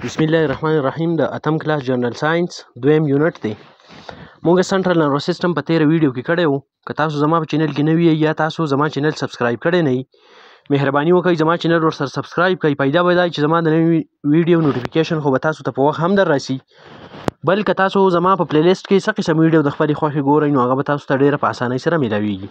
بسم الله الرحمن الرحیم. د اتم class general science دویم unit دی. مونږ central nervous system په تیره ویډیو کې کړی وو. که تاسو زما په چینل کې نوي یا تاسو زما چینل subscribe کړی نه، مهرباني وکړئ زما چینل ورسره subscribe کړئ. پیدا به دا چې زما د نوي ویډیو notification خو به تاسو ته په وخت هم در راسي، بل که تاسو زما په playlist کې څه قسم ویډیو د خپلې خوښې ګورئ نو هغه به تاسو ته ډېره په اسانۍ سره میلاویږي.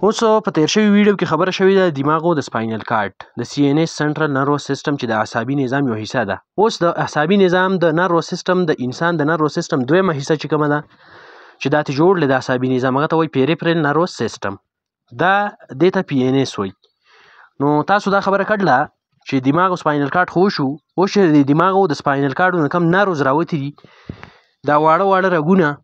اوس په تیر شوي ویډیو کې خبره شوې ده دماغو د spinal cord د CNS central nervous system چې د اعصابي نظام یو حصه ده. اوس د اعصابي نظام د nervous system د انسان د nervous system دویمه حصه چې کومه ده چې دا ته جوړ د اعصابي نظام هغه ته وایي peripheral nervous system، دا دې ته PNS وایي. نو تاسو دا خبره کړله چې دماغ او spinal cord خو شو، اوس چې د دماغ او د spinal cord نه کوم nerves راوتي دي، دا واړه واړه رګونه،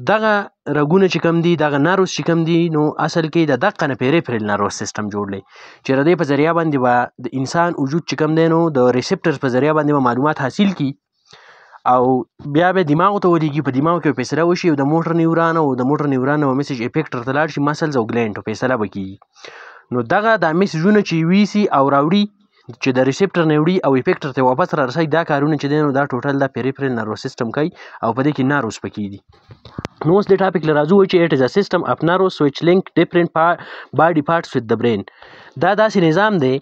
دغه رګونه چې کوم دي، دغه nerves چې کوم دي، نو اصل کې د دقه نه peripheral nervous system جوړ دی چې د دې په ذریعه باندې به د انسان وجود چې کوم دی نو د receptors په ذریعه باندې به معلومات حاصل کړي او بیا به دماغ ته ولېږي، په دماغ کې فیصله وشي او د motor neuron او د motor neuron او message effector ته لاړ شي، muscles او gland فیصله به کېږي. نو دغه دا میسجونه چې ویسي او راوړي چې د receptor نه وړي او effector ته واپس را رسوي، دا کارونه چې دی نو دا total دا peripheral nervous system کوي او په دې کې nerves پکې دي. نو اوس دې topic له راځو چې it is a system of nerves which link different body parts with the brain. دا داسې نظام دی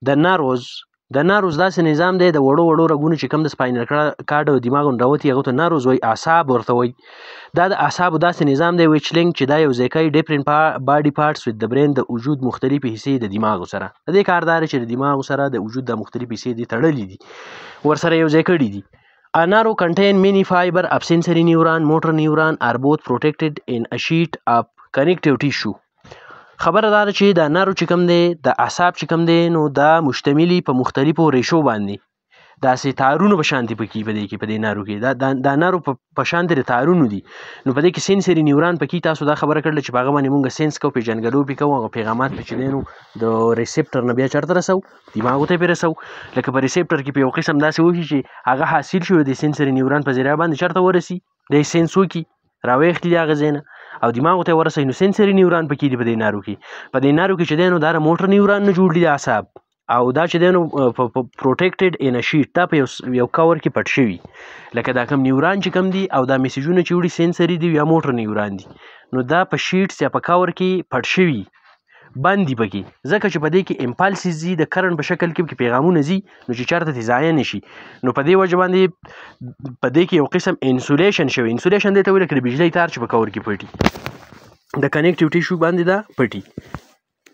د nerves، د nerves داسې نظام دی د وړو وړو رګونو چې کوم د spinal cord او دماغ نه راوتي هغه ته nerves وایي، اعصاب ورته وایي. دا د اعصابو داسې نظام دی which link چې دا یو ځای کوي different body parts with the brain، د وجود مختلفې حصې د دماغو سره. د دې کار دا دی چې د دماغو سره د وجود د مختلفې حصې دي تړلې دي، ورسره یو ځای کړي دي. A nerve contain many fiber of sensory neuron, motor neuron are both protected in a sheet of connective tissue. خبره دا ده چې دا nerve چې کوم دی، د اعصاب چې کوم دی، نو دا مشتملي په مختلفو ریشو باندې، داسې تارونو په شانتې پکې په دې کې په دې nerve کې دا nerve په شانتې د تارونو دي. نو په دې کې sensory neuron پکې، تاسو دا خبره کړله چې په هغه باندې مونږ sense کوو، پېژندګلو پې کوو، هغه پیغامات پې چې دی نو د receptor نه بیا چېرته رسوو، دماغو ته پې رسوو. لکه په receptor کې په یو قسم داسې وشي چې هغه حاصل شي د sensory neuron په ذریعه باندې چېرته ورسي، دی sense وکړي، راویښتي د هغه ځای نه او دماغو ته ورسوي. نو sensory neuron پکې دي په دې nerve کې. په دې nerve کې چې دی نو دا motor neuron نه جوړ دي د اعصاب، او دا چې دی نو protected in a sheet، دا په یو کور کې پټ شوي. لکه دا کوم neuron چې کوم دي او دا میسجونه چې وړي sensory دي یا motor neuron دي، نو دا په sheets یا په کور کې پټ شوي، بند دي پکې، ځکه چې په دې کې impulses ځي، د current په شکل کې پکې پیغامونه ځي، نو چې چېرته ترې ضایع نه شي. نو په دې وجه باندې په دې کې یو قسم insulation شوی. insulation دې ته وایي لکه د بجلۍ تار چې په کور کې پټي، د connective tissue باندې دا پټي.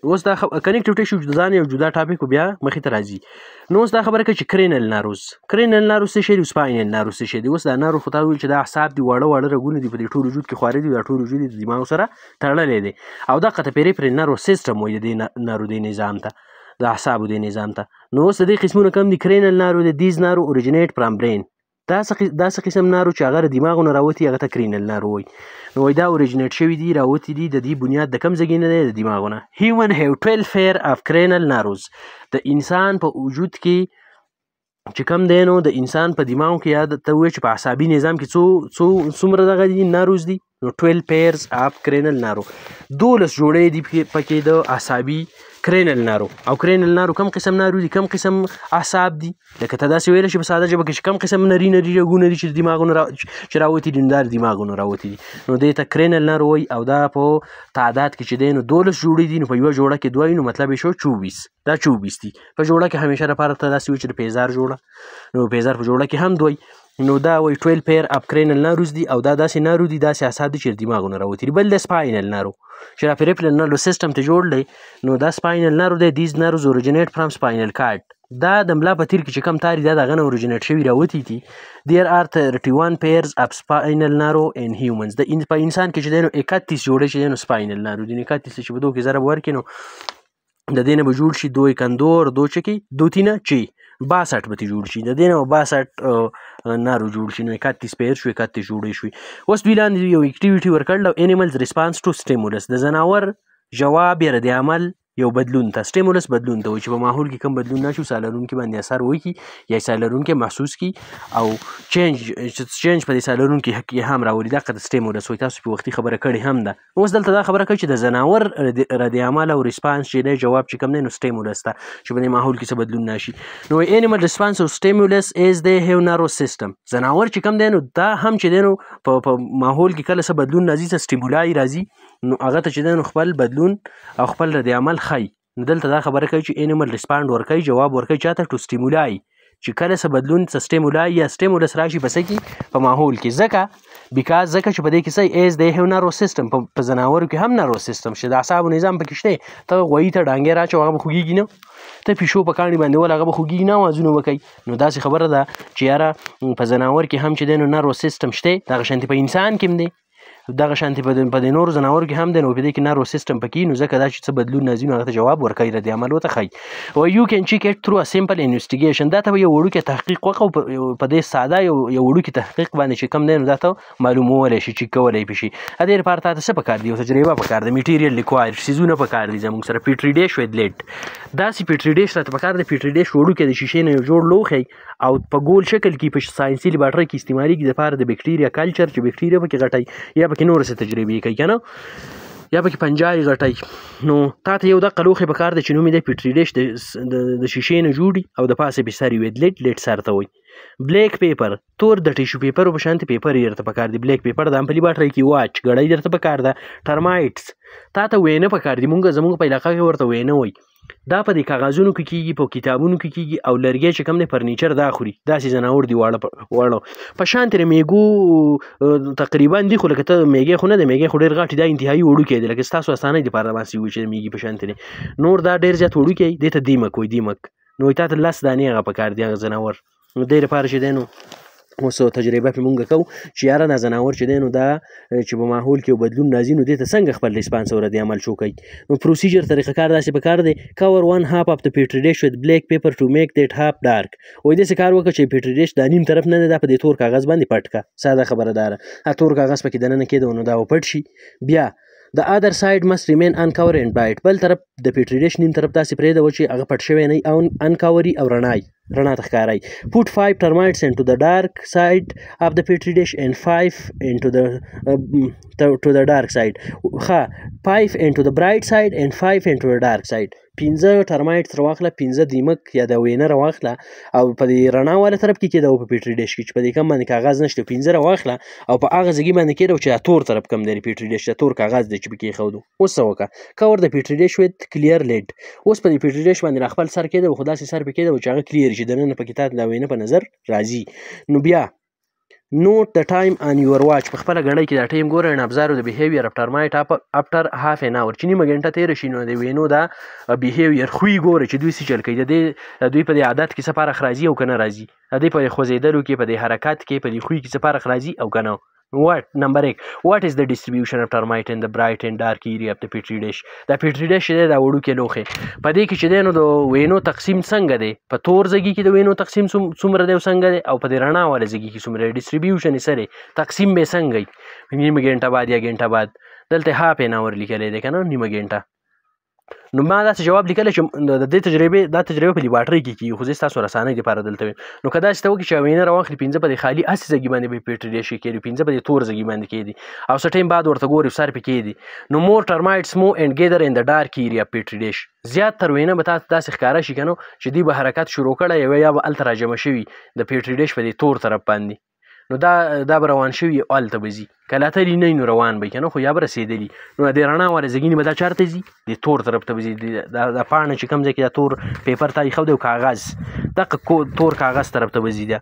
اوس دا connective tissue ځان یو جدا topic بیا مخې ته راځي. نو اوس دا خبره کوي چې cranial nerves، cranial nerves څه شی دي، spinal nerves څه شی دي. اوس دا nerve خو تا وویل چې دا اعصاب دي، واړه واړه رګونه دي، په دې ټول وجود کې خواره دي، دا ټول وجود د دماغ سره تړلی دی او دغه ته peripheral nervous system وایي، د دې nerve دې نظام ته، د اعصابو دې نظام ته. نو اوس د دې قسمونه کوم دي؟ cranial nerve دي، these nerve originate from brain. دا څه قسم nerve چې هغه د دماغو نه راوتي هغه ته cranial nerve وایي. نو وایي دا originate شوي دي، راوتي دي، د دې بنیاد د کوم ځای نه دی؟ د دماغو نه. Human have 12 pair of cranial nerves. د انسان په وجود کې چې کوم دی نو د انسان په دماغ کې یا ته ووایې چې په اعصابي نظام کې څومره دغه دي nerves دي، نو 12 pairs of cranial nerve، 12 جوړې دي پکې د اعصابي cranial nerve. او cranial nerve کوم قسم nerve دي، کوم قسم اعصاب دي؟ لکه ته داسې ویلی شې په ساده ژبه کې چې کوم قسم نري نري رګونه دي چې د دماغونو چې راوتي دي، نو دا د دماغونو راوتي دي، نو دې ته cranial nerve وایي. او دا په تعداد کې چې دی نو 12 جوړې دي، نو په یوه جوړه کې دوه وي، نو مطلب یې شو 24، دا 24 دي. په جوړه کې همیشه لپاره ته داسې وایي چې د پیزار جوړه، نو پیزار په جوړه کې هم دوی، نو دا وایي 12 pair of cranial nerves دي. او دا داسې nerve دي، داسې اعصاب دي چې د دماغونو راوتي دي. بل د spinal nerve چې دا peripheral nerve system ته جوړ دی، نو دا spinal nerve دی، these nerves originate from spinal cord. دا د ملا په تیر کې چې کوم تار دی دا د هغه نه originate شوي راوتي دي. There are 31 pairs of spinal nerve in humans. د په انسان کې چې دی نو 31 جوړې چې دی نو spinal nerve دي. نو 31 چې په دوه کې ضرب ورکړي نو د دې نه به جوړ شي دوه کندور، دوه چکې، دوه تینه چې 62 به ترې جوړ شي، د دې نه به 62 nerve جوړ شي. نو 31 pair شو، 31 جوړې شوې. اوس دوی لاندې یو activity ورکړل، animals response to stimulus، د ځناور جواب یا رد عمل یو بدلون ته. stimulus بدلون ته وایي چې په ماحول کې کوم بدلون راشي ساه لرونکي باندې اثر وکړي یا ساه لرونکی محسوس کړي او change په دې ساه لرونکي کې هم راولي، دقه د stimulus وایي. تاسو په وختي خبره کړې هم ده. اوس دلته دا خبره کوي چې د ځناور رد عمل او response چې دی، جواب چې کوم دی نو stimulus ته چې په دې ماحول کې څه بدلون راشي. نو animal response او stimulus is they have nervous system. ځناور چې کوم دی نو دا هم چې دی نو په ماحول کې کله څه بدلون راځي، څه stimuli راځي، نو هغه ته چې دی نو خپل بدلون او خپل رد عمل ښیي. نو دلته دا خبره کوي چې animal respond ورکوي، جواب ورکوي چاته؟ to stimuli، چې کله څه بدلون، څه stimuli یا stimulus راشي په څه کې؟ په ماحول کې. ځکه because ځکه چې په دې کې څه as they have nervous system، په ځناورو کې هم nervous system شته، د اعصابو نظام پکې شته. ته غویي ته ډانګی راچوه هغه به خوږېږي نه، ته پیشو په کاڼي باندې وله هغه به خوږېږي نه، اوازونه به کوي. نو داسې خبره ده چې یاره په ځناور کې هم چې دی نو nervous system شته، دغه شانتې په انسان کې هم دی، دغه شانتې په دې نورو ځناورو کې هم دی. نو په دې کې nervous system پکې، نو ځکه دا چې څه بدلون راځي نو هغه ته جواب ورکوي، رد عمل ورته ښیي. او you can check it through a simple investigation. دا ته به یو وړوکی تحقیق وکړه او په دې ساده یو وړوکي تحقیق باندې چې کوم دی نو دا ته معلومولی شي، چیک کولی پې شي. د دې لپاره تا ته څه پکار دي؟ یو تجربه پکار ده، material required څیزونه پکار دي زموږ سره. petri dish with lid، داسې petri dish راته پکار دی. petri dish وړوکی د شیشې نه یو جوړ لوښی او په ګول شکل کې په ساینسي لیبارټرۍ کې استعمالېږي دپاره د بکټریا culture، چې بکټریا پکې غټوي یا پکې نور څه تجربې کوي که نه، یا پکې fungi غټوي. نو تا ته یو دقه لوښی پکار دی چې نوم یې دی petri dish، د شیشې نه جوړي او د پاسه پې سر وي، lid lid سر ته وایي. black paper، تور د tissue paper په شانتې paper یې درته پکار دی، black paper د هم په لیبارټرۍ کې. watch ګړۍ درته پکار ده. termites، تا ته وینه پکار دي، زمونږ په علاقه کې ورته وینه وایي. دا په دې کاغذونو کې کېږي، په کتابونو کې کېږي او لرګی چې کوم دی furniture دا خوري، داسې ځناور دي واړه واړه په شان ترې میږو تقریبا دي، خو لکه ته میږی خو نه دی، میږی خو ډېر غټ دی، دا انتهایي وړوکی دی، لکه ستاسو اسانۍ دپاره داسې وي چې د میږي په شان ترې. نور دا ډېر زیات وړوکی دی، ته دیمک وایي، دیمک. نو تا ته لس دانې هغه پکار دي هغه ځناور. نو دې لپاره چې دی نو اوس تجربه پې مونږ کوو چې یاره دا ځناور چې دی نو دا چې په ماحول کې یو بدلون راځي نو دې ته څنګه خپل response او رد عمل شو کوي. نو procedure طریقه کار داسې پکار دی، cover one half of the petri dish with black paper to make that half dark. وایي داسې کار وکړه چې petri dish دا نیم طرف نه دی، دا په دې تور کاغذ باندې پټ کړه. ساده خبره داره، دا تور کاغذ پکې دننه کېده نو دا به پټ شي. بیا the other side must remain uncovered and bright. بل طرف د petri dish نیم طرف داسې پرېږده چې هغه پټ شوی نه وي او uncovered او رڼا وي، رڼا ته ښکاري. Put 5 termites into the dark side of the petri dish and 5 into the to the dark side. ښه، 5 into the bright side and 5 into the dark side. 5 termites راواخله، 5 دیمک یا د وینه راواخله او په دې رڼا والا طرف کې کېده او په petri dish کې چې په دې کم باندې کاغذ نشته، 5 راواخله او په هغه ځای باندې کېده چې دا تور طرف کم دی petri dish، دا تور کاغذ دی چې پکې ایښودو. اوس څه وکړه؟ cover the petri dish with clear lid. اوس په دې petri dish باندې را خپل سر کېده، خو داسې سر پې کېده چې هغه clear شي، دننه پکې تا ته دا وینه په نظر راځي. نو بیا note the time on your watch. په خپله ګړۍ کې دا time ګوره and observe the behaviour of termite after half an hour. چې نیمه ګنټه تېره شي نو د وینو دا behaviour خوی ګوره چې دوی څه چل کوي، د دې دوی په دې عادت کې څه فرق راځي او که نه راځي، د دې په خوځېدلو کې، په دې حرکت کې، په دې خوی کې څه فرق راځي او که نه. What number 1، what is the distribution of termite in the bright and dark area of the petri dish. دا petri dish دی، دا وړوکی لوښی، په دې کې چې دی نو د وینو تقسیم څنګه دی، په تور ځګي کې د وینو تقسیم څومره دی او څنګه دی، او په دې رڼا والا ځګي کې څومره دی، distribution یې څه دی، تقسیم به یې څنګه وي، نیمه ګنټه بعد یا ګنټه بعد. دلته half an hour لیکلی دی که نه، نیمه ګنټه. نو ما داسې جواب لیکلی چې د دې تجربې، دا تجربه په لیبارټرۍ کې کېږي، خو زه ستاسو رسانۍ دپاره دلته وایم. نو که داسې ته وکړي چې وینه راواخلي، 5 په دې خالي هسې ځګي باندې به petri dish کې کېږي، 5 په دې تور ځګي باندې کېږي او څه time بعد ورته ګوري سر پې کېږي. نو more termites move and gather in the dark area petri dish. زیات تر وینه به تاسو داسې ښکاره شي که نه چې دوی به حرکت شروع کړی یا به هلته راجمع شوي د petri dish په دې تور طرف باندې. نو دا به روان شوي او هلته به ځي، که لا تلي نه نو روان به وي که نه، خو یا به رسېدلي. نو د رڼا والا ځګینې به دا چېرته ځي؟ د تور طرف ته به ځي. دا پاڼه چې کوم ځای کې دا تور paper تا ایښودی او کاغذ، دغه تور کاغذ طرف ته به ځي دا.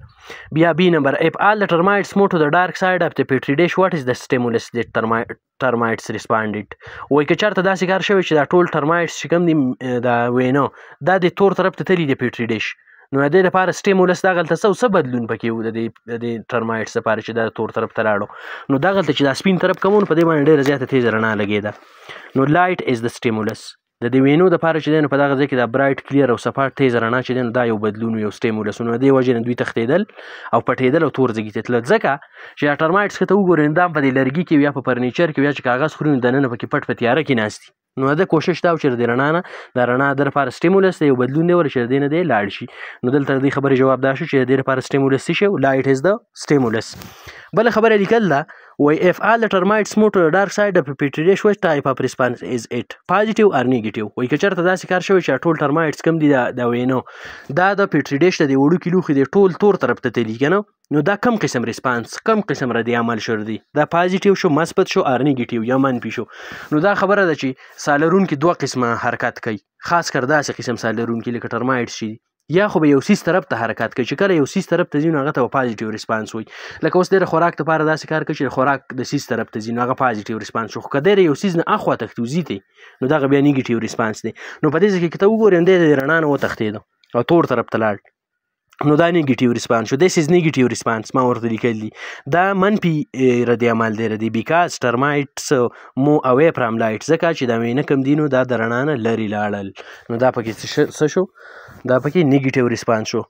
بیا B number، if all the termites move to the dark side of the petri dish, what is the stimulus that termites responded. وایي که چېرته داسې کار شوی چې دا ټول termites چې کوم دي دا وینو دا د تور طرف ته تللي د petri dish، نو د دې لپاره stimulus دغلته څه او څه بدلون پکې و د دې termites لپاره چې دا تور طرف ته لاړو. نو دغلته چې دا سپین طرف کوم نو په دې باندې ډېره زیاته تیزه رڼا لګېده. نو light is the stimulus. د دې وینو دپاره چې دی نو په دغه ځای کې دا bright clear او صفا تیزه رڼا چې دی نو دا یو بدلون و، یو stimulus و. نو د دې وجې نه دوی تښتېدل او پټېدل او تور ځګي ته تلل، ځکه چې دا termites که ته وګورې نو دا هم په دې لرګي کې یا په furniture کې یا چې کاغذ خوري نو دننه پکې پټ په تیاره کې ناست دي. نو د کوشش دا و چې د رڼا نه، د رڼا د لپاره stimulus دی، یو بدلون دی ول چې د دې نه دی لاړ شي. نو دلته د دې خبرې جواب دا شو چې د دې لپاره stimulus څه شی؟ Light is the stimulus. بله خبره لیکل ده، وایي if all the termites move to the dark side of a petri dish, which type of response is it, positive or negative؟ وایي که چېرته داسې کار شوی چې ټول termites کوم دي، دا وینو دا د petri dish د دې وړوکي لوښي دی ټول تور طرف ته تلي که نه، نو دا کم قسم response، کم قسم رد عمل شو دی؟ دا positive شو، مثبت شو، or negative یا منفي شو؟ نو دا خبره ده چې ساه لرونکي دوه قسمه حرکت کوي، خاص کر داسې قسم ساه لرونکي لکه termites چې یا خو به یو څیز طرف ته حرکت کوي، چې کله یو څیز طرف ته ځي نو هغه ته به positive response وایي. لکه اوس دی خوراک دپاره داسې کار کوي چې خوراک د څیز طرف ته ځي نو هغه positive response شو، خو که دی یو څیز نه اخوا تښتي وځي دی نو دغه بیا negative response دی. نو په دې ځای کې که ته وګورې نو دی د رڼا نه وتښتېده او تور طرف ته لاړ، نو دا negative response شو. This is negative response ما ورته لیکل دي، دا منفي رد عمل دی ردی، because termites move away from light، ځکه چې دا وینه کم دي نو دا د رڼا نه لرې لاړل، نو دا پکې څه شو؟ دا پکې negative response شو.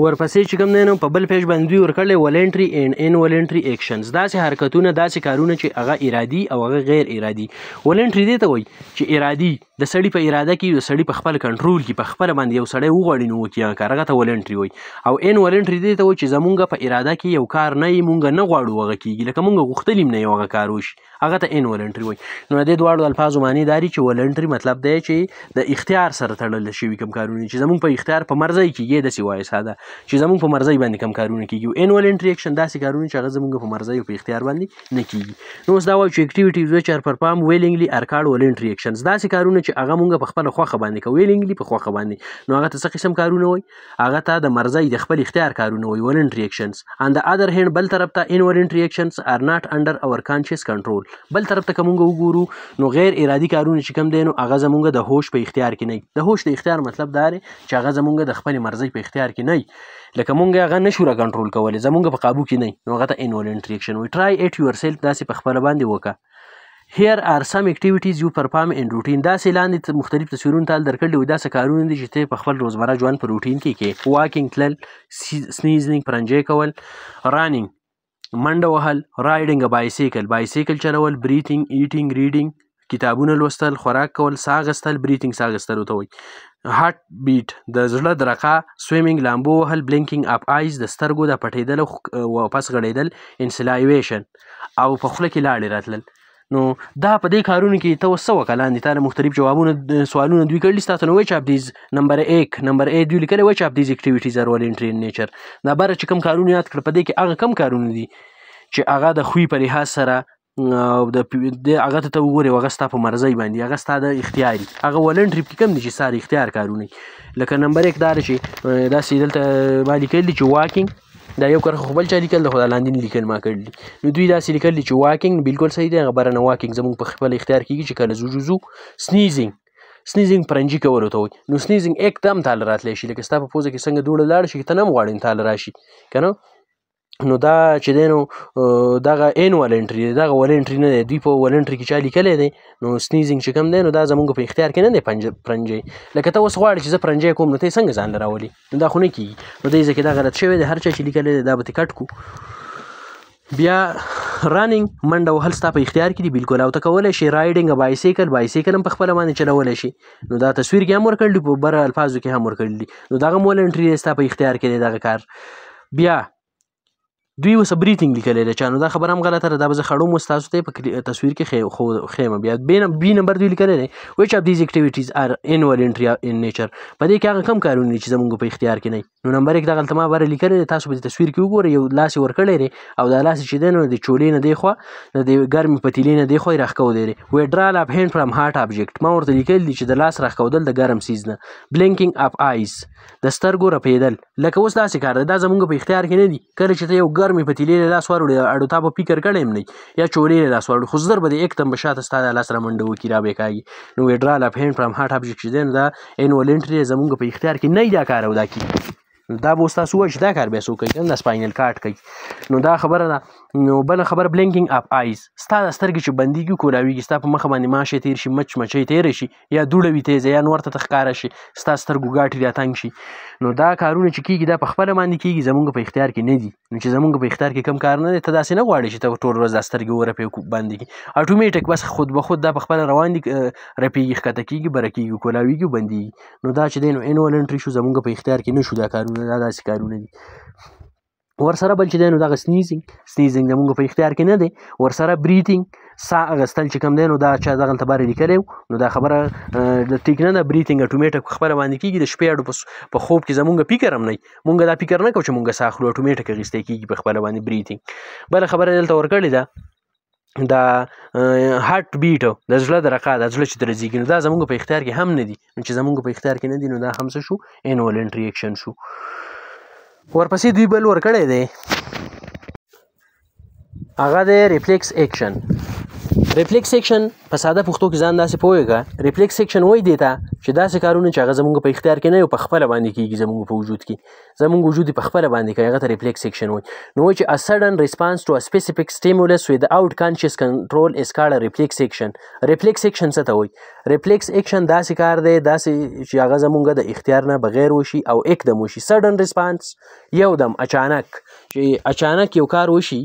ورپسې چې کوم دی نو په بل page باندې دوی ورکړی voluntary and involuntary actions، داسې حرکتونه، داسې کارونه چې هغه ارادي او هغه غیر ارادي. voluntary دې ته وایي چې ارادي، د سړي په اراده کې، د سړي په خپل کنټرول کې، په خپله باندې یو سړی وغواړي نو وکړي هغه کار، هغه ته voluntary وایي. او involuntary دې ته وایي چې زمونږ په اراده کې یو کار نه وي، مونږ نه غواړو هغه کېږي، لکه مونږ غوښتلي هم نه یو هغه کار وشي، هغه ته involuntary وایي. نو د دې دواړو الفاظو معنی دا دي چې voluntary مطلب دی چې د اختیار سره تړل شوي کوم کارونه چې زمونږ په اختیار په مرضۍ کېږي، داسې وایي ساده چې زمونږ په مرضۍ باندې کوم کارونه کېږي. او involuntary action داسې کارونه چې هغه زمونږ په مرضۍ او په اختیار باندې نه کېږي. نو اوس دا وایو چې activities which are performed willingly are called voluntary actions، داسې کارونه چې هغه مونږ په خپله خوښه باندې کوو، willingly په خوښه باندې، نو هغه ته څه قسم کارونه وایي؟ هغه ته د مرضۍ د خپل اختیار کارونه وایي، voluntary actions. On the other hand بل طرف ته involuntary actions are not under our conscious control، بل طرف ته که مونږ وګورو نو غیر ارادي کارونه چې کوم دی نو هغه زمونږ د هوش په اختیار کې نه وي. د هوش د اختیار مطلب دا دی چې هغه زمونږ د خپلې مرضۍ په اختیار کې نه وي، لکه مونږ هغه نشو را کنټرول کولی، زمونږ په قابو کې نه وي، نو هغه ته involuntary action وایي. Try it yourself، داسې په خپله باندې وکړه. Here are some activities you perform in routine، داسې لاندې مختلف تصویرونه تاله درکړي وي، داسې کارونه دي چې ته په خپل روزمره ژوند په روټین کې کې. Walking تلل، sneezing پرنجی کول، running منډه وهل، riding bicycle bicycle چلول، breathing، eating، reading کتابونه لوستل، خوراک کول، ساه اخیستل، breathing ساه اخیستلو ته وایي، heart beat د زړه درقا، swimming لامبو وهل، blinking of eyes د سترګو د پټېدل او واپس غړېدل، and salivation او په خوله کې لاړې راتلل. نو دا په دې کارونو کې ته اوس څه وکړه؟ لاندې تا له مختلف جوابونه سوالونه دوی کړي ستاسو. نو which of these number ایک number A دوی لیکلی which of these activities are voluntary in nature، دا بره چې کوم کارونه یاد کړه په دې کې هغه کوم کارونه دي چې هغه د خوی په لحاظ سره او د هغه ته ته وګورې هغه ستا په مرضۍ باندې، هغه ستا د اختیاري، هغه voluntary پکې کوم دي چې ستا د اختیار کارونه وي. لکه نمبر ایک دا دی چې داسې دلته ما لیکلي دي چې walking، دا یو کرښه خو بل چا لیکل ده خو دا لاندې نه لیکل ما کړي دي. نو دوی داسې لیکل دي چې walking بالکل صحیح دی، هغه بره نه walking زموږ په خپل اختیار کېږي چې کله ځو ځو. Sneezing، sneezing پرنجي کولو ته وایي، نو sneezing एकदम تاله راتلی شي، لکه ستا په پوزه کې څنګه دوړه لاړه شي که ته نه هم غواړې نو تاله راشي که نه. نو دا چې دی نو دغه involuntary دی، دغه voluntary نه دی، دوی په voluntary کې چا لیکلی دی. نو sneezing چې کوم دی نو دا زموږ په اختیار کې نه دی پرنجی، لکه ته اوس غواړې چې زه پرنجی کوم نو ته یې څنګه ځان له راولې، نو دا خو نه کېږي. نو دې ځای کې دا غلط شوی دی، هر چا چې لیکلی دی دا به ترې کټ کړو. بیا running منډه وهل ستا په اختیار کې دي بالکل، او ته کولی شې. Riding bicycle، bicycle هم په خپله باندې چلولی شې، نو دا تصویر کې هم ورکړل دي، په بره الفاظو کې هم ورکړل دي، نو دغه هم voluntary دی، ستا په اختیار کې دی دغه کار. بیا دوی اوس breathing لیکلی دی چا، نو دا خبره هم غلطه ده، دا به زه خړوم اوس تاسو ته په تصویر کې ښیم. بیا بی نمبر دوی لیکلی دی which of these activities are involuntary in nature، په دې کې هغه کوم کارونه دي چې زموږ په اختیار کې نه وي. نو نمبر ایک دغلته ما بره لیکلی دی، تاسو په دې تصویر کې وګورئ، یو لاس یې ورکړی دی او دا لاس یې چې دی نو د چولې نه دی خوا، د دې ګرمې پتیلې نه دی خوا یې راښکودی دی. Withdrawal of hand from hot object، ما ورته لیکلی دي چې د لاس راښکودل د ګرم څیز نه. Blinking of eyes، د سترګو رپېدل، لکه اوس داسې کار دی، دا زموږ په اختیار کې نه دي. کله چې ته یو ګرمې پتیلې له لاس وروړې اړو تا به فکر کړی هم نه وي، یا چولې له لاس وروړي، خو زر به دې एकदम به شاته ستا د لاس رامنډه وکړي را به یې کاږي. نو withdrawal of hand from hot object چې دی نو دا involuntary دی، زموږ په اختیار کې نه دی دا کار او دا کېږي. نو دا به اوس تاسو ووایئ چې دا کار بیا څوک کوي که نه، دا spinal cord کوي. نو دا خبره ده. نو بله خبره blinking of eyes، ستا د سترګې چې بندېږي کولاویږي، ستا په مخه باندې ماشی تېر شي، مچ مچۍ تېره شي، یا دوړه وي تېزه، یا نور ته ښکاره شي، ستا سترګو ګاټي راتنګ شي، نو دا کارونه چې کېږي دا په خپله باندې کېږي، زمونږ په اختیار کې نه دي. نو چې زمونږ په اختیار کې کوم کار نه دی، ته داسې نه غواړې چې ته ټول ورځ دا سترګې ورپې باندې کړي، اتوماتیک بس خود به خود دا په خپله روان دي، رپېږي، ښکته کېږي، بره کېږي، کولاویږي، بندېږي. نو دا چې دی نو involuntary شو، زمونږ په اختیار کې نه شو دا کارونه، دا داسې کارونه دي. ورسره بل چې دی نو دغه sneezing، sneezing زمونږ په اختیار کې نه دی. ورسره breathing، سا اخیستل چې کوم دی نو دا چا دغلته باره لیکلی و، نو دا خبره د ټیک نه ده. breathing اتوماتیک خپله باندې کېږي، د شپې اډو په خوب کې زمونږ فکر هم نه وي، مونږ دا فکر نه کوو چې مونږ سا اخلو، اتوماتیک اخیستی کېږي په خپله باندې breathing. بله خبره دلته ورکړې ده دا heart beat، د زړه د رقا، د زړه چې درزېږي، نو دا زمونږ په اختیار کې هم نه دي. نو چې زمونږ په اختیار کې نه دي نو دا هم څه شو، involuntary action شو. ورپسې دوی بل ورکړی دی، هغه دی reflex action. Reflex action په ساده پښتو کې ځان داسې پوهېږه، reflex action وایي دې ته چې داسې کارونه چې هغه زمونږ په اختیار کې نه یو، په خپله باندې کېږي، زمونږ په وجود کې، زمونږ وجود یې په خپله باندې کوي، هغه ته reflex action وایي. نو وایي چې a sudden response to a specific stimulus without conscious control is called a reflex action. Reflex action څه ته وایي؟ Reflex action داسې کار دی، داسې چې هغه زمونږ د اختیار نه بغیر وشي او اکدم وشي. Sudden response، یو دم، اچانک، چې اچانک یو کار وشي،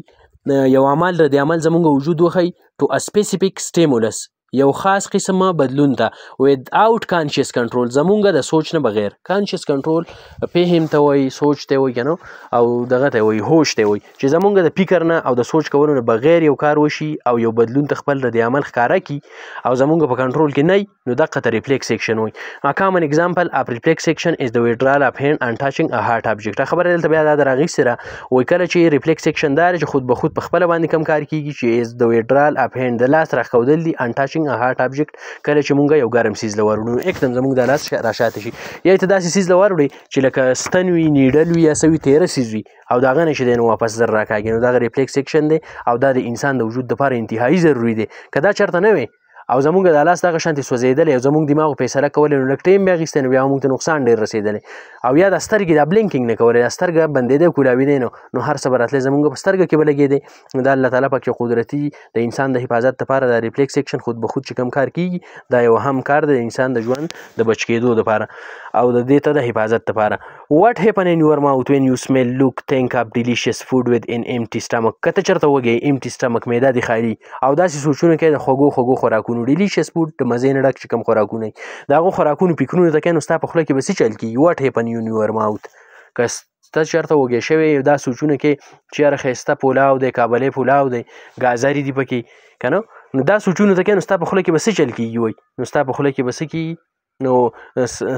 یو عمل رد عمل زمونږ وجود وښیي to a specific stimulus، یو خاص قسم بدلون ته، without conscious control، زمونږ د سوچ نه بغیر. Conscious control فهم ته وایي، سوچ ته وایي که نه، او دغه ته وایي، هوش ته وایي، چې زمونږ د فکر نه او د سوچ کولو نه بغیر یو کار وشي او یو بدلون ته خپل رد عمل ښکاره کړي او زمونږ په کنټرول کې نه وي، نو دقه ته reflex action وایي. A common example of reflex action is the withdrawal of hand and touching a hot object. دا خبره دلته بیا دا راغیستې ده، وایي کله چې reflex action دا دی چې خود به خود په خپله باندې کوم کار کېږي، چې is the withdrawal of hand، د لاس راښکودل دي، and touching a hot object، کله چې مونږ یو ګرم څیز له وروړو، نو اکدم زمونږ د لاس راشاته شي، یا ته داسې څیز له وروړې چې لکه ستن وي، needle وي، یا څه وي، تیره څیز وي، او د هغه نه چې دی نو واپس زر راکاږي، نو دغه reflex action دی، او دا د انسان د وجود دپاره انتهایی ضروري دی. که دا چېرته نه وي او زمونږ د لاس دغه شانتې سوځېدلی او زمونږ دماغ فیصله کولی، نو لږ time بیا اخیستی، نو بیا مونږ ته نقصان ډېر رسېدلی، او یا د سترګې دا blinking نه کولی، دا سترګه بندېدی او کولاوېدی، نو هر څه به راتلی زمونږ په سترګه کې به لګېدی. نو دا الله تعالی پاک یو قدرتي د انسان د حفاظت دپاره دا reflex action خود به خود چې کوم کار کېږي، دا یو اهم کار دی د انسان د ژوند د بچ کېدو دپاره او د دې ته د حفاظت دپاره. What happen in your mouth when you smell, look, think of delicious food with an empty stomach؟ که ته چېرته وږی، empty stomach، معده دې خالي، او داسې سوچونه کوې د خوږو خوږو خوراکونو، delicious food، د مزې نه ډک چې کوم خوراکونه وي، د هغو خوراکونو فکرونو ته کوې، نو ستا په خوله کې به څه چل کېږي؟ What happen in your mouth؟ که ته چېرته وږی شوی، دا سوچونه کوې چې یاره ښایسته پولاو دی، کابلی پولاو دی، ګازرې دي پکې که نه، نو دا سوچونو ته کوې، نو ستا په خوله کې به څه چل کېږي؟ وایي نو ستا په خوله کې به څه کېږي؟ نو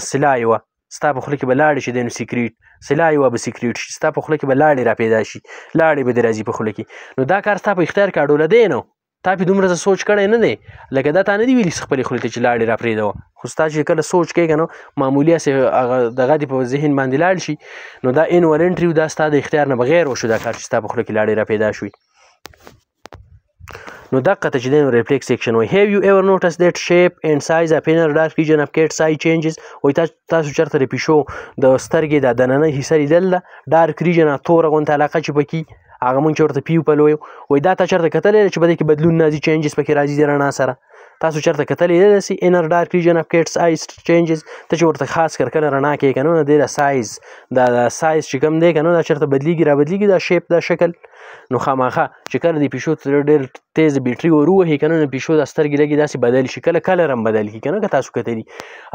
saliva، ستا په خوله کې به لاړې شي دی، نو secrete saliva به secrete شي، ستا په خوله کې به لاړې را پیدا شي، لاړې به دې راځي په خوله کې. نو دا کار ستا په اختیار کې اډوله دی، نو تا پې دومره څه سوچ کړی نه دی، لکه دا تا نه دی ویلي چې خپلې خولې ته چې لاړې را پرېږده، خو ستا چې کله سوچ کوې که نه، معمولي هسې هغه دغه دې په ذهن باندې لاړ شي، نو دا involuntary، دا ستا د اختیار نه بغیر وشو دا کار چې ستا په خوله کې لاړې را پیدا شوې. نو دقه ته چې دی نو reflex action وایي. Have you ever noticed that shape and size of inner dark region of cat's eye changes؟ وایي تاسو چېرته د پیشو د سترګې دا دننه حصه لیدل ده، dark region توره غونته علاقه چې پکې هغه مونږ چې ورته pupil وایو، وایي دا تا چېرته کتلی دی چې په دې کې بدلون نه راځي، changes پکې راځي د رڼا سره؟ تاسو چېرته کتلی دی داسې inner dark region of cat's eyes changes؟ ته چې ورته خاص کر کله رڼا کې که نه، نو دې دا سایز، دا سایز چې کوم دی که نه، دا چېرته بدلیږي را بدلیږي، دا shape، دا شکل. نو خامخا چې کله د پیشو ته ډېر تیز بیټري ور ووهي که نه، نو پیشو دا سترګې لږې داسې بدل شي، کله colour هم بدل کړي که نه، که تاسو کتلي،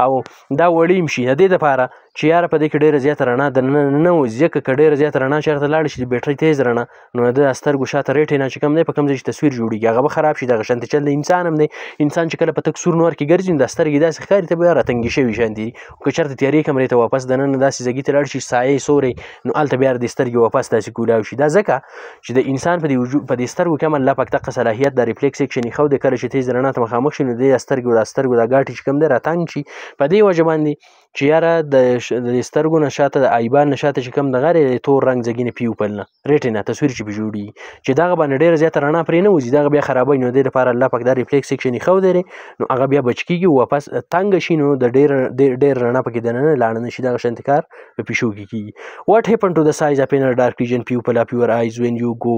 او دا وړې هم شي. د دې دپاره چې یاره په دې کې ډېره زیاته رڼا دننه نه وځي، ځکه که ډېره زیاته رڼا چېرته لاړه شي، د بیټرۍ تیز رڼا، نو د سترګو شاته retina چې کوم دی، په کوم ځای چې تصویر جوړېږي، هغه به خراب شي. دغه شانتې چل د انسان هم دی، انسان چې کله په تک سور نور کې ګرځي، نو دا سترګې داسې ښکاري ته به راتنګې شوي شانتې دي، خو که چېرته تیارې کمرې ته واپس دننه داسې ځګي ته لاړ شي، سایې سورې، نو هلته بیا د سترګې واپس داسې کولاو شي. دا ځکه چې د انسان په دې وجود، په دې سترګو کې هم الله پاک دقه صلاحیت د reflex action ایښودی، کله چې تیز رڼا ته مخامخ شي، نو دې سترګو دا سترګو دا ګاټي چې کوم دی راتنګ شي. په دې وجه باندې چې یاره د سترګو نه شاته د eyeball نه شاته چې کوم دغه دی تور رنګ ځګینه pupil نه retina تصویر چې پې جوړېږي چې دغه باندې ډېره زیاته رڼا پرې نه وځي، دغه بیا خرابوي. نو دې لپاره الله پاک دا reflex action ایښودی دی، نو هغه بیا بچ کېږي او واپس تنګه شي، نو د ډېر رڼا پکې دننه لاړه نه شي. دغه شانتې کار په پیشو کې کېږي. What happen to the size of inner dark region pupil of your eyes when you go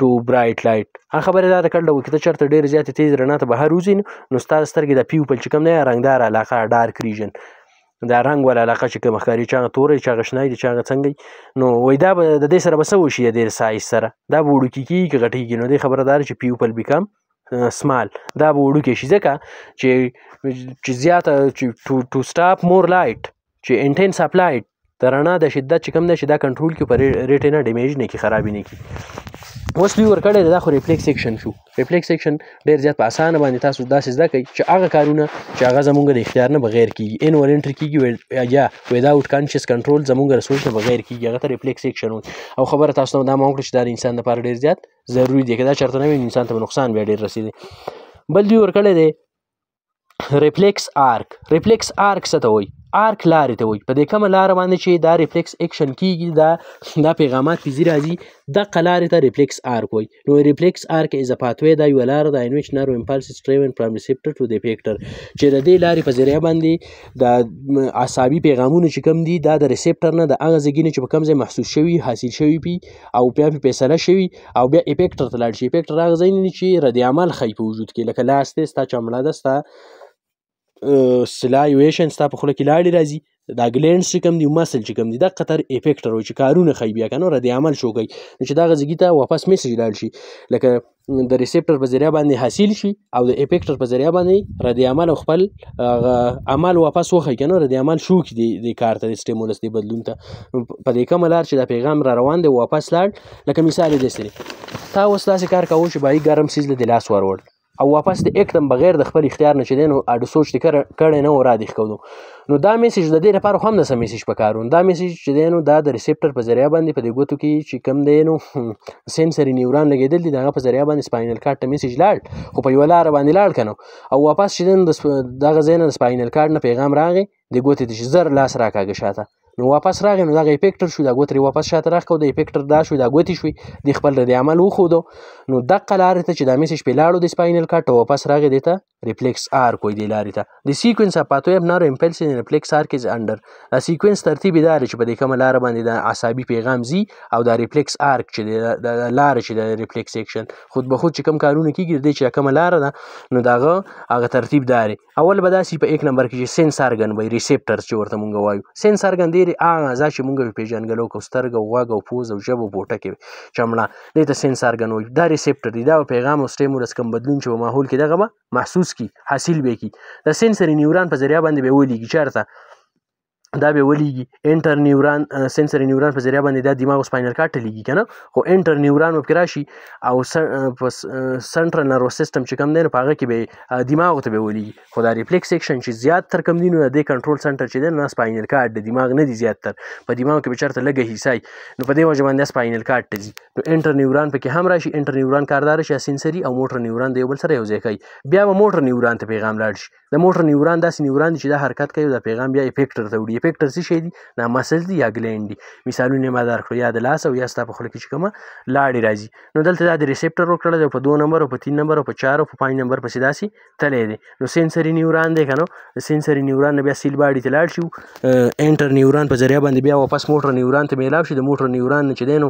to bright light؟ هغه خبره دا ده کړله که ته چېرته ډېرې زیاتې تیز رڼا ته بهر وځې نو ستا سترګې د pupil چې کوم دی رنګداره علاقه dark region دا رنګ والا علاقه چې کومه ښکاري، چې هغه توری، چې هغه شنه دي، چې هغه څنګه وي، نو وایي دا به د دې سره به څه وشي، د دې size سره دا به وړوکي کېږي که غټېږي. نو دې خبره دا ده چې pupil become small، دا به وړوکی شي، ځکه چې زیاته چې to stop more light چې intense of light د رڼا د شدت چې کوم دی چې دا کنټرول کړي، په retina damage نه کړي، خرابې نه کړي. اوس دوی ورکړی دی، دا خو reflex action شو. reflex action ډېر زیات په اسانه باندې تاسو داسې زده کړئ چې هغه کارونه چې هغه زمونږ د اختیار نه بغیر کېږي، involuntary کېږي یا without conscious control زمونږ د سوچ نه بغیر کېږي، هغه ته reflex action وایي. او خبره تاسو ته دا ما وکړه چې دا د انسان دپاره ډېر زیات ضروري دی، که دا چېرته نه وي انسان ته به نقصان بیا ډېر رسېدی. بل دوی ورکړی دی reflex arc. reflex arc څه ته وایي؟ arc لارې ته وایي. په دې کومه لاره باندې چې دا reflex action کېږي، دا پیغامات پې ځي راځي، دقه لارې ته reflex arc وایي. نو reflex arc is a pathway، دا یوه لاره ده in which nerve impulse is driven from receptor to the effector، چې د دې لارې په ذریعه باندې د عصبي پیغامونه چې کوم دي دا د receptor نه د هغه ځای نه چې په کوم ځای محسوس شوي، حاصل شوي پي او بیا پې فیصله شوي او بیا effector ته لاړ شي. effector هغه ځای نه چې رد عمل ښیي په وجود کې، لکه لاس دی، ستا چمړه ده، ستا salivation ستا په خوله کې لاړې راځي، دا glands چې کوم دي، muscle چې کوم دي، دقه تر effector وایي چې کارونه ښیي بیا که نه رد عمل شو کوي، نو چې دغه ځای ته واپس message لاړ شي، لکه د receptor په ذریعه باندې حاصل شي او د effector په ذریعه باندې رد عمل او خپل هغه عمل واپس وښیي که نه رد عمل شو کړي دې کار ته، د stimulus دې بدلون ته. په دې کومه لار چې دا پیغام را روان دی واپس لاړ، لکه مثال یې داسې دی، تا اوس داسې کار کاوه چې بایي ګرم څیز له دې لاس وروړ او واپس د اکدم بغیر د خپل اختیار نه چې دی نو اډو سوچ دې کړی نه و را دې ښکودو. نو دا message د دې لپاره خو هم داسې message پکار و. دا message چې دی نو دا د receptor په ذریعه باندې په دې ګوتو کې چې کوم دی نو sensory neuron لګېدل دي، د هغه په ذریعه باندې spinal cord ته message لاړ، خو په یوه لاره باندې لاړ که نه، او واپس چې دی نو دغه ځای نه د spinal cord نه پیغام راغی دې ګوتې ته چې زر لاس راکاږه شاته، نو واپس راغی، نو دغه effector شو، دا ګوتې یې واپس شاته راښکو، د effector دا شو، دا ګوتې شوې، دې خپل رد عمل وښودو. نو دقه لارې ته چې دا message پې لاړو د spinal cord ته واپس راغی، دې ته reflex arc وایي دې لارې ته. The sequence of pathway of nerve impulse in reflex arc is under. دا sequence ترتیب یې دا دی چې په دې کومه لاره باندې د عصبي پیغام ځي او دا reflex arc چې دی، دا لاره چې د reflex action خود به خود چې کوم کارونه کېږي، د دې چې کومه لاره ده نو د هغه هغه ترتیب دا دی. اول به داسې په 1 نمبر کې چې sense organ وایي، receptors چې ورته مونږ وایو. sense organ ډېرې هغه اعضا چې مونږ یې پېژندګلو کوو، سترګه او غوږ او پوزه او ژبه او پوټکی چمړه، دې ته sense organ وایي. دا receptor دی، دا پیغام او stimulus کوم بدلون چې په ماحول کې دغه به محسوس کړي، حاصل به یې کړي. د sensory neuron په ذریعه باندې به یې ولیږي چېرته، دا به ولیږي interneuron، sensory neuron په ذریعه باندې دا دماغ او spinal cord ته لیږي که نه، خو interneuron به پکې راشي او په central nervous system چې کوم دی نو په هغه کې به دماغ ته به ولیږي. خو دا reflex action چې زیات تر کوم دی نو د دې control center چې دی نو spinal cord د دماغ نه دی زیات تر، په دماغ کې به چېرته لږه حصه وي، نو په دې وجه باندې spinal cord ته ځي. نو interneuron پکې هم راشي، interneuron کار دا راشي sensory او motor neuron د یو بل سره یو ځای کوي، بیا به motor neuron ته پیغام لاړ شي. د motor neuron داسې neuron دی چې دا حرکت کوي او دا پیغام بیا effector ته وړي. effector څه شی دي؟ دا muscle دي یا gland دي. مثالونه ما درکړو، یا د لاس او یا ستا په خوله کې چې کومه لاړې راځي. نو دلته دا د receptor ورکړی دی، په 2 نمبر او په 3 نمبر او په 4 او په 5 نمبر پسې داسې تللی دی. نو sensory neuron دی که نه، د sensory neuron نه بیا cell body ته لاړ شو، interneuron په ذریعه باندې بیا واپس motor neuron ته میلاو شي. د motor neuron نه چې دی نو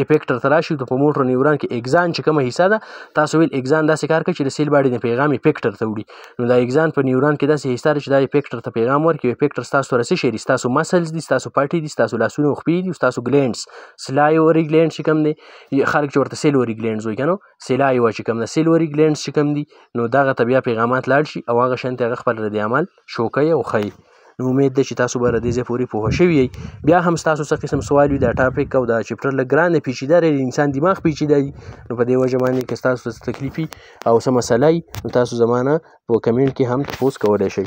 effector ته راشي. په motor neuron کې axon چې کومه حصه ده، تاسو ویل axon داسې کار کوي چې د cell body نه پیغام effector ته وړي. نو دا axon په neuron کې داسې حصه ده چې دا effector ته پیغام ورکړي. effector ستاسو سره څه شی دي؟ ستاسو muscles دي، ستاسو پټې دي، ستاسو لاسونه او خپې دي، ستاسو glands، salivary gland چې کوم دی، خلک چې ورته salivary glands وایي که نه، saliva چې کوم ده، salivary glands چې کوم دي، نو دغه ته بیا پیغامات لاړ شي او هغه شان ته هغه خپل رد عمل شو کوي او ښیي. نو امید دی چې تاسو به له دې ځای پورې پوه شوي یئ. بیا هم ستاسو څه قسم سوال وي، دا topic او دا chapter لږ ګران دی، پیچیده دی، انسان دماغ پیچیده دی، نو په دې وجه باندې که ستاسو څه تکلیف وي او څه مسله وي نو تاسو زما نه په comment کې هم تپوس کولی شئ.